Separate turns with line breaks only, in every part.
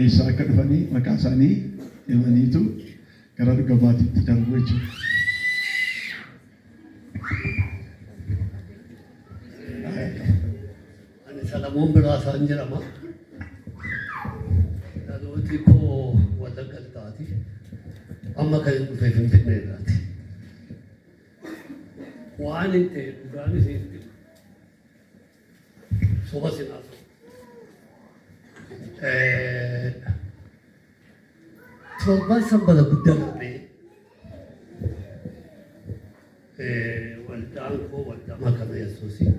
Eessaa akka dhufanii maqaa isaanii himaniitu gara dhuga baatiitti darbu jechuudha.
Ani Salamoon Biraasaan jedhama. Dhalooti koo Wallagga Lixaati. Amma kan hin dhufe Finfinneerraati. Waan hin ta'e dhugaan isinitti hima. Soba sin haasa'u. Torban sanbata guddaa darbee waldaan koo waldaa Makana Yesuusii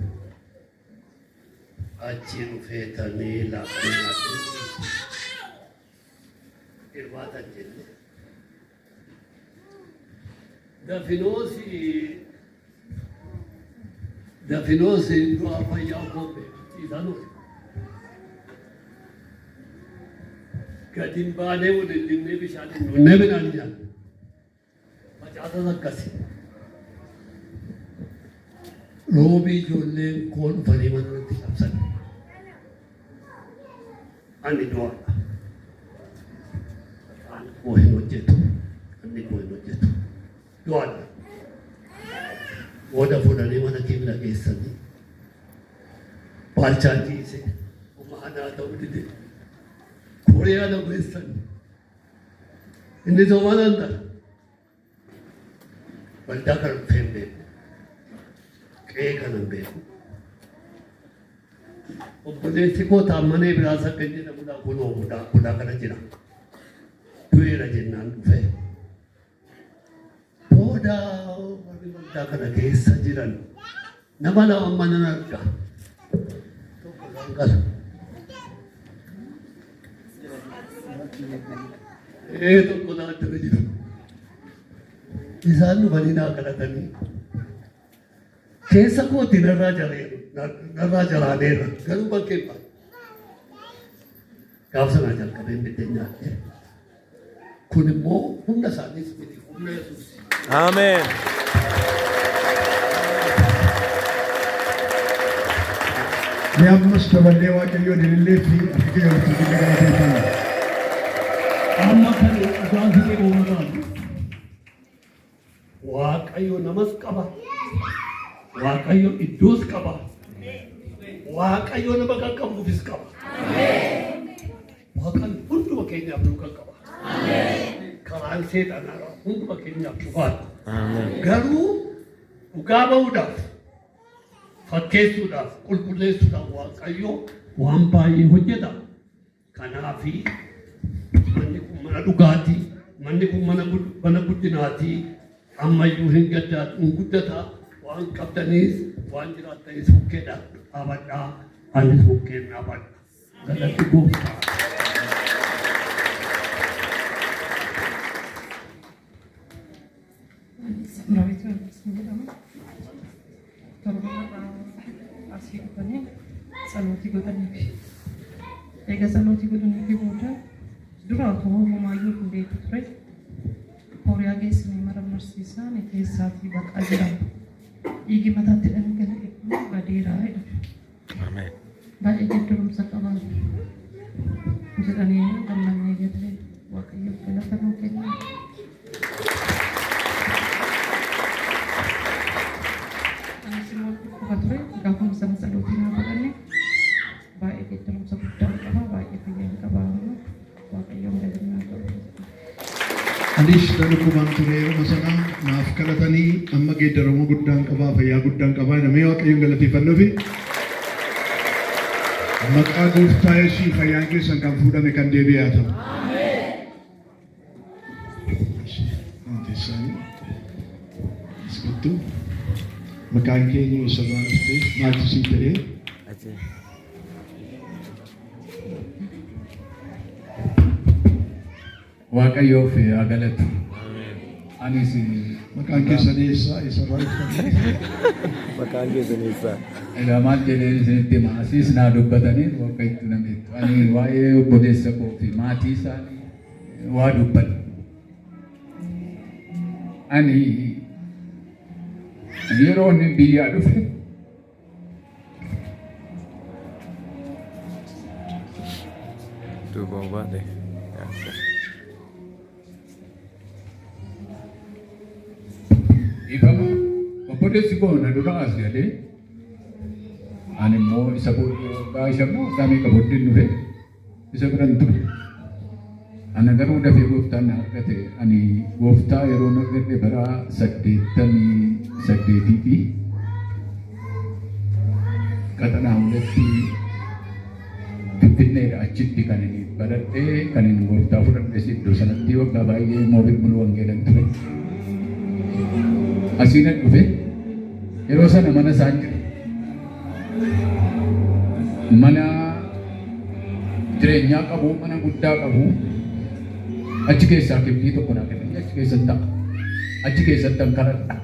achi dhufeetanii laaqana nyaadhee irbaatan jenne. Dafinoosi Dafinoosi du'aa fayyaa koo beeksiisan oole. Gadi hin baanee wal hin dhinnee bishaan hin dhunnee midhaan nyaanne. Facaasas akkasi. Roobii ijoolleen koo dhufanii mana natti cabsan. Ani du'aadha. Afaan koo hin hojjetu. Anni koo hin hojjetu. Du'aadha. Booda fuudhanii mana kiimina geessanii baalchaa ciise. Homaa anaa ta'uu dide. Kooriyaa na geessan. Inni somaa danda'a. Waldaa kana dhufee hin beeku. Qe'ee kana hin beeku. Obboleessi koo Taammanee Biraas akka jedhamudha kunoo mudaa mudaa kana jira. Du'eera jennaan dhufe. Booda warri waldaa kana keessa jiran nama lama mana arga. Tokko isaan kana. Ee tokko laachana jiru. Isaan dhufanii naa kadhatanii. Keessa kootti narraa jaleeru, narraa jalaaneera. Garuu bakkee hin baane. Gaafa sanaa jalqabeen biddeen nyaadhe. Kun immoo humna isaaniis miti, humna Yesuus.
Ameen.
Mee ammas daballee Waaqayyoon ilillee fi harka keenya walitti rukunnee galateeffanna.
Amma kan dhugaan si dhibuu barbaadu. Waaqayyo namas qaba. Waaqayyo iddoos qaba. Waaqayyo nama qaqqabuufis qaba. Waaqayyo hunduma keenyaaf nu qaqqaba. Karaan seexanaa hunduma keenyaaf cufaadha. Garuu dhugaa ba'uudhaaf, fakkeessuudhaaf, qulqulleessuudhaaf Waaqayyo waan baay'ee hojjeta. Kanaafi manni kun mana dhugaati, manni kun mana mana guddinaati. Ammayyuu hin gaddaa hin guddata. Waan qabdaniis waan jiraattanis bukkee dhaabadhaa. Anis bukkeen dhaabadha. Galatti gooftaa.
Samraawit Yohaannis jedhama. Torban har'aa asii dhufanii tsalootii godhaniifi. Eega tsalootii godhaniifi booda dura otoo homaayyuu hin beeku ture. Kooriyaa geessinee marammarsiisaan keessaatii baqaa jedhama. Dhiigi mataatti dhangala'e kun badeera jedhama.
Ameen.
Baay'ee geeddarumsa qaba jedhanii gammannee galle Waaqayyoof galata nuu kenna. Anis immoo dhukkuba ture gaafuma sana tsalootii naa godhanne baay'ee geeddarumsa guddaa qaba baay'ee fayyaan qaba amma Waaqayyoon galannaa qabu.
Anis nan dhukkubaan ture yeruma sana naaf kadhatanii amma geeddaramuu guddaan qabaa fayyaa guddaan qabaa namee Waaqayyoon galateeffannuufi maqaa gooftaa Yesuusiin fayyaan keessan kan fuudhame kan deebi'e haa ta'u. Teessanii as kottu. Maqaan keenya eessarraa dhufte maaltu sii ta'e?
Waaqayyoof haa galatu. Anis
Maqaan keessan eessa eessarraa dhuftan?
Maqaan keessan eessaa?
Egaa maal jedheen isinitti hima asiis naa dubbatanii akka itti nameettu. Ani waa'ee obboleessa koo fi maatii isaanii waa dubbadha. Ani yeroo inni biyyaa dhufe
Duuba baate.
Dhiifama obboleessi koo na dura as galee ani immoo isa booddee waggaa shan moo waggaa meeqa booddee dhufe isa biran ture. Ana garuu dafee gooftaan na argate. Ani gooftaa yeroo na argadhe bara 88ti qaxanaa hundatti Finfinneedha achitti kan inni baradhee kan inni gooftaa fudhadhes iddoo sanatti waggaa baay'ee moobil mulu wangeelan ture. Asiin as dhufe yeroo sana mana isaan jira. Mana jireenyaa qabu, mana guddaa qabu. Achi keessaa kiflii tokko naa kennanii achi keessatti ta'a. Achi keessatti an kadhadha.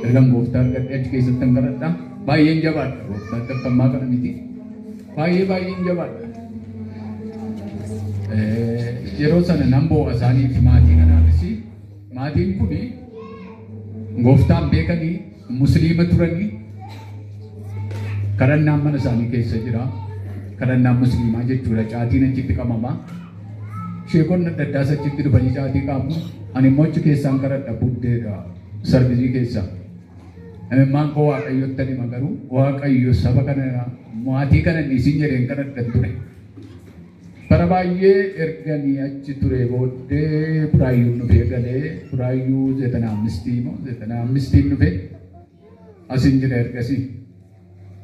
Ergan gooftaa argadhee achi keessatti an kadhadha. Baay'een jabaadha. Gooftaatti akka ammaa kana miti. Baay'ee baay'een jabaadha. Yeroo sana nan boo'a isaaniif maatii kanaafis maatiin kun gooftaan beekanii musliima turanii kadhannaan mana isaanii keessa jira. Kadhannaan musliimaa jechuudha. Caatiin achitti qabama. Sheekonni adda addaas achitti dhufanii caatii qaamu. Ani immoo achi keessaan kadhadha buddeedha sarvizii keessa. Imimmaan koo Waaqayyotti hima garuu Waaqayyo saba kana maatii kana hin dhiisin jedheen kadhadhan ture. Bara baay'ee erganii achi ture booddee Buraayyuun dhufee galee Buraayyuu 95 moo 95n dhufe asin jira ergasii.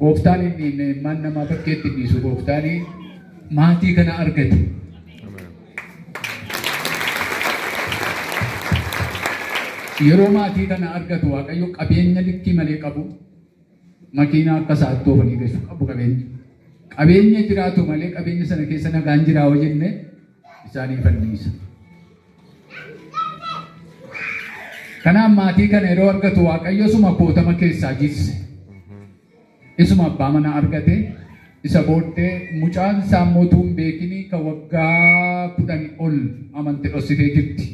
Gooftaan hin dhiifne imimmaan namaa bakkeetti hin dhiisu gooftaan maatii kana argate. Yeroo maatii kana argatu Waaqayyo qabeenya likkii malee qabu makiinaa akka isaatti oofanii geessu qabu qabeenya. Qabeenya jiraatu malee qabeenya sana keessa nagaan jiraa hoo jenne isaanii fanniisa. Kanaaf maatii kana yeroo argatu Waaqayyo isuma kootama keessaa jisse. Isuma abbaa manaa argate. Isa booddee mucaan isaa immoo utuu hin beekini kan waggaa 10 ol amante dhossitee jirti.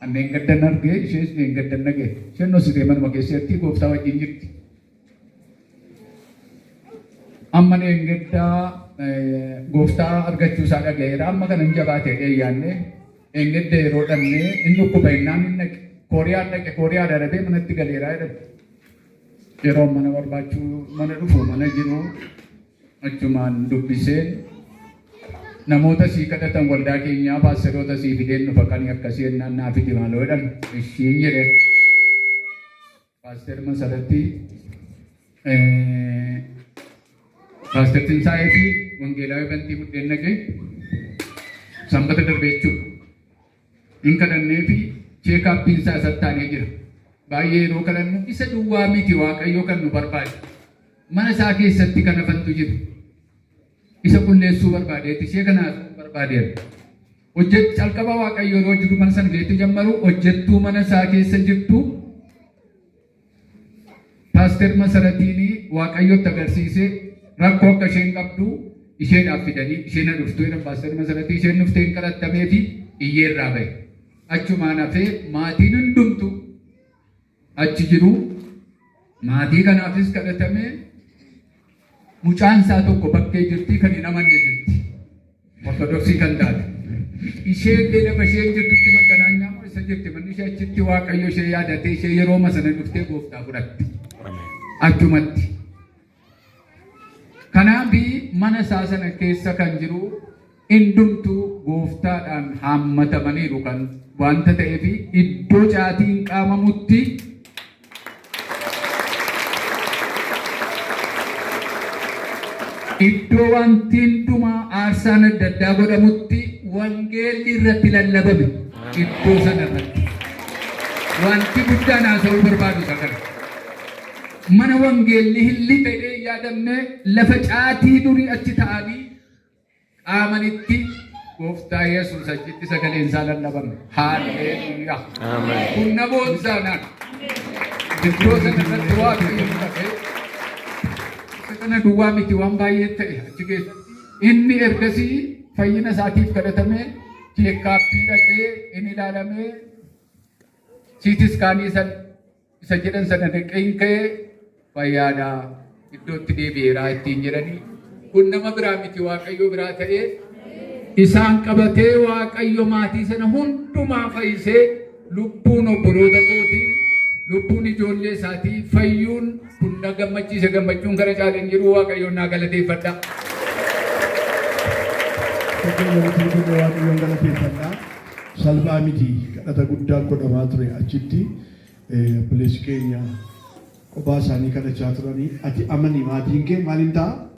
An dheengaddan arge ishees dheengaddan dhagaye. Isheen dhossitee manuma keessa jirti gooftaa wajjin jirti. Amma dheengaddaa gooftaa argachuu isaa dhagayeera. Amma kana hin jabaate jedhee yaadne dheengadda yeroo dhannee inni dhukkuba innaan hin dhaqe. Kooriyaan dhaqe Kooriyaa darabee manatti galeera jedhan. Yeroo mana barbaachuu mana dhufu mana jiru achumaan dubbiseen namoota sii kadhatan waldaa keenyaa paasteroota sii fideen dhufa kan akkasii ennaan naa fidi maaloo jedhan ishiin jedheen. Paaster Masaratti Paaster Tinsaa'ee fi Wangeelaawii Bantii Buddeen dhaqee sanbata darbe jechuudha. Hin kadhannee fi cheekaappiin isaa isatti aanee jira. Baay'ee yeroo kadhannu isa duwwaa miti Waaqayyo kan nu barbaade. Mana isaa keessatti kan hafantu jiru. Isa qulleessuu barbaadeeti ishee kana haasa'uu barbaadeera. Hojjet calqaba Waaqayyo yeroo hojjetu mana sana keessatti jammaru hojjettuu mana isaa keessa jirtu Paaster Masaratiin Waaqayyotti agarsiisee rakkoo akka isheen qabdu isheedhaaf fidanii isheen na dhuftu jedhan Paaster Masaratii isheen dhuftee hin kadhattamee fi iyyeerraa bahe. Achumaan hafee maatiin hundumtu achi jiru. Maatii kanaafis kadhatamee mucaan isaa tokko bakkee jirti kan hin amanne jirti. Ortodoksii kan taate. Ishee illee lafa isheen jirtutti magganaanyaa moo isa jirti manni ishee achitti Waaqayyo ishee yaadatee ishee yerooma sana dhuftee gooftaa fudhatte. Achumatti. Kanaaf mana isaa sana keessa kan jiru hundumtuu gooftaadhaan haammatamaniiru kan wanta ta'eef iddoo caatiin qaamamutti iddoo wanti hundumaa aarsaan adda addaa godhamutti wangeelli irratti lallabame iddoo sana irratti. Wanti guddaan haasa'uu barbaadu isa kana. Mana wangeelli hin lixe jedhee hin yaadamne lafa caatii durii achi ta'anii qaamanitti gooftaa Yesuus achitti sagaleen isaa lallabame. Haalleluuyaa.
Ameen.
Kun na boonsaa naan. Iddoo sana irratti Waaqayyo fudhate. Isa kana duwwaa miti waan baay'ee ta'e achi keessatti. Inni ergasii fayyina isaatiif kadhatamee cheekaappii dhaqee inni ilaalamee CT scan san isa jedhan sana dhaqee hin ka'ee fayyaadha iddootti deebi'eera ittiin jedhanii kun nama biraa miti Waaqayyo biraa ta'ee Isaan qabatee Waaqayyo maatii sana hundumaa fayyisee, lubbuun obboloota kootii, lubbuun ijoollee isaatii fayyuun kun na gammachiise. Gammachuun kana caaleen jiru. Waaqayyoon naa galateeffadha.
Tokko Waaqayyoon galateeffadhaa. Salphaa miti, kadhata guddaa godhamaa ture achitti. Obboleessi keenya kophaa isaanii kadhachaa turanii, ati amani, maatiin kee maaliin ta'a?